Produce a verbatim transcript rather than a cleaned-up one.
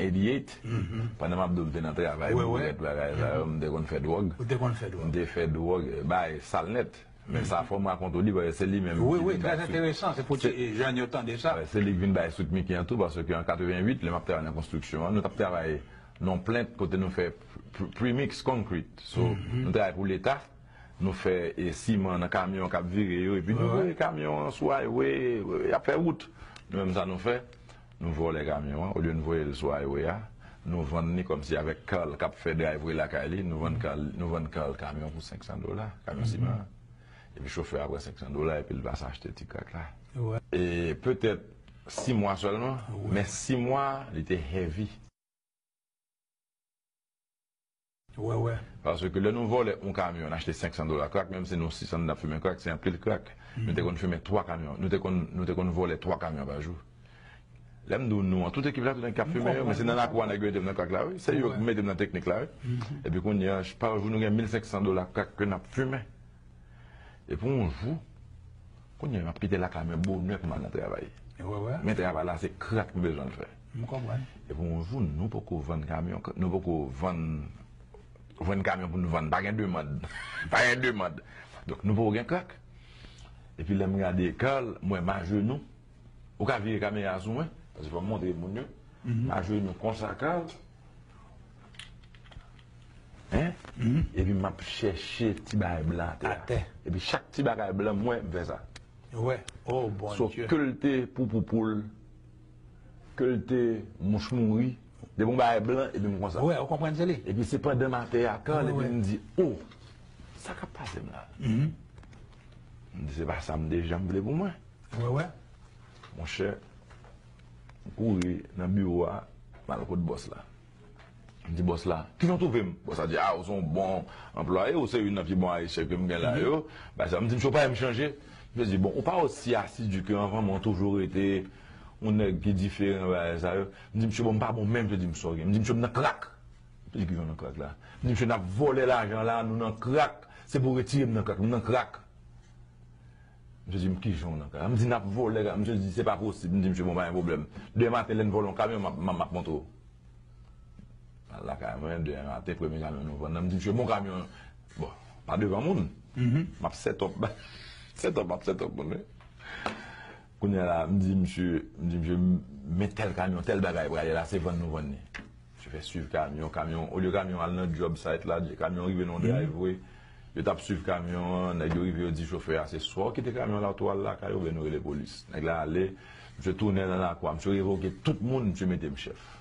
Eighty-eight, pandan m ap di w m te nan travay, bourèt, bagay sa yo, m te konn fè dwòg. Ou te konn fè dwòg. M te fè dwòg, bay sal nèt. Men sa fò m rakonte w li, paske se li menm ki vin bay sweet. Wi, wi, trè enteresan, se pou ti jèn yo tande sa. Wi, se li ki vin bay sweet Mickey an tou, paske an katrevenwit, lè m ap travay nan konstriksyon an, nou t ap travay nan yon plant kote nou fè pre-, premix concrete. So, nou travay pou Leta, nou fè, e, siman nan kamyon k ap vire yo, epi nou voye kamyon an sou highway, y ap fè wout. Nou menm sa nou fè, nou vòlè kamyon an, olye nou voye l sou highway a, nou vann li kòmsi avèk Carl k ap fè driveway lakay li, nou vann Carl, nou vann Carl kamyon pou senk san dola, kamyon siman an. Epi chofè a pran senk san dola, epi l pase achte ti crack la. E petèt sis mwa sèlman, men sis mwa, li te heavy. Paske lè nou vòlè yon kamyon, n achte senk san dola crack, menm si nou sis an n ap fimen crack, se anpil crack. Nou te konn fimen twa kamyon, nou te konn, nou te konn vòlè twa kamyon pa jou. Lè m di w nou an, tout ekip la, tout nèg k ap fimen yo, men se nan lakou a nèg yo mete m nan crack la, wi. Se yo ki mete m nan teknik la, wi. Epi kounye a, pa jou nou gen mil senk san dola crack ke n ap fimen. Epi yon jou, kounye a, m ap kite lakay mwen bonè pou m al nan travay. Men travay la, se crack m bezwen l fè. M konprann. Epi yon jou, nou poko vann kamyon, nou poko vann, vann kamyon pou nou vann. Pa gen demann. Pa gen demann. Donk, nou poko gen crack. Epi lè m gade Carl, m wè m ajenou. Ou ka vire kamera a sou mwen, paske fò m montre moun yo. M ajenou konsa, Carl. Hein? Epi m ap chèche ti bagay blan atè a. Atè. Epi chak ti bagay blan m wè, m fè sa. Wè. Oh, Bondye. So, ke l te poupou poul, ke l te mouch mouri, depi yon bagay blan, epi m konsa. Wè, ou konprann se li. Epi se pandan m atè a, Carl, epi m di, oh, sa k ap pase m la? M di, se pa sa m te janm vle pou mwen. Wè, wè. Monchè, m kouri nan biwo a, m al kot bòs la. M di bòs la, "Kijan w twouve m?" Bòs la di, "A, ou se yon bon anplwaye, ou se youn nan pi bon Ayisyen ke m gen la yo." Bagay sa, m di, "Misye, ou pa wè m chanje?" Misye di, "Bon, ou pa osi asidi ke anvan, men w toujou rete yon nèg ki diferan, bagay sa yo." M di, "Misye, bon, m pa bon menm," misye di, "M sòge." M di, "Misye, m nan crack." Misye di, "Kijan w nan crack la?" M di, "Misye, n ap vòlè lajan la, nou nan crack. Se pou w retire m nan crack, m nan crack." Misye di m, "Kijan w nan kay la?" M di, "N ap vòlè kay." Misye di, "Se pa posib." M di, "Misye, bon, pa gen pwoblèm. Demen maten, lè n vòlè yon kamyon, m ap, m ap, m ap montre w." Al lakay mwen, demen maten, premye kamyon nou vann nan. M di, "Misye, bon kamyon." Bon, pa devan moun. M ap set up. Set up, m ap set up moun, wi. Kounye a la, m di, "Misye," m di, "Misye, men tèl kamyon, tèl bagay prale la, se vann nou vann li." Misye fè swiv kamyon, kamyon, olye kamyon al nan job site la, kamyon rive nan yon driveway, yo t ap swiv kamyon an, nèg yo rive, yo di chofè a, "Se swa w kite kamyon la, ou tou al lakay ou, oubyen nou rele polis." Nèg la ale, misye tounen nan lakou a, misye revoke tout moun, misye mete m chèf.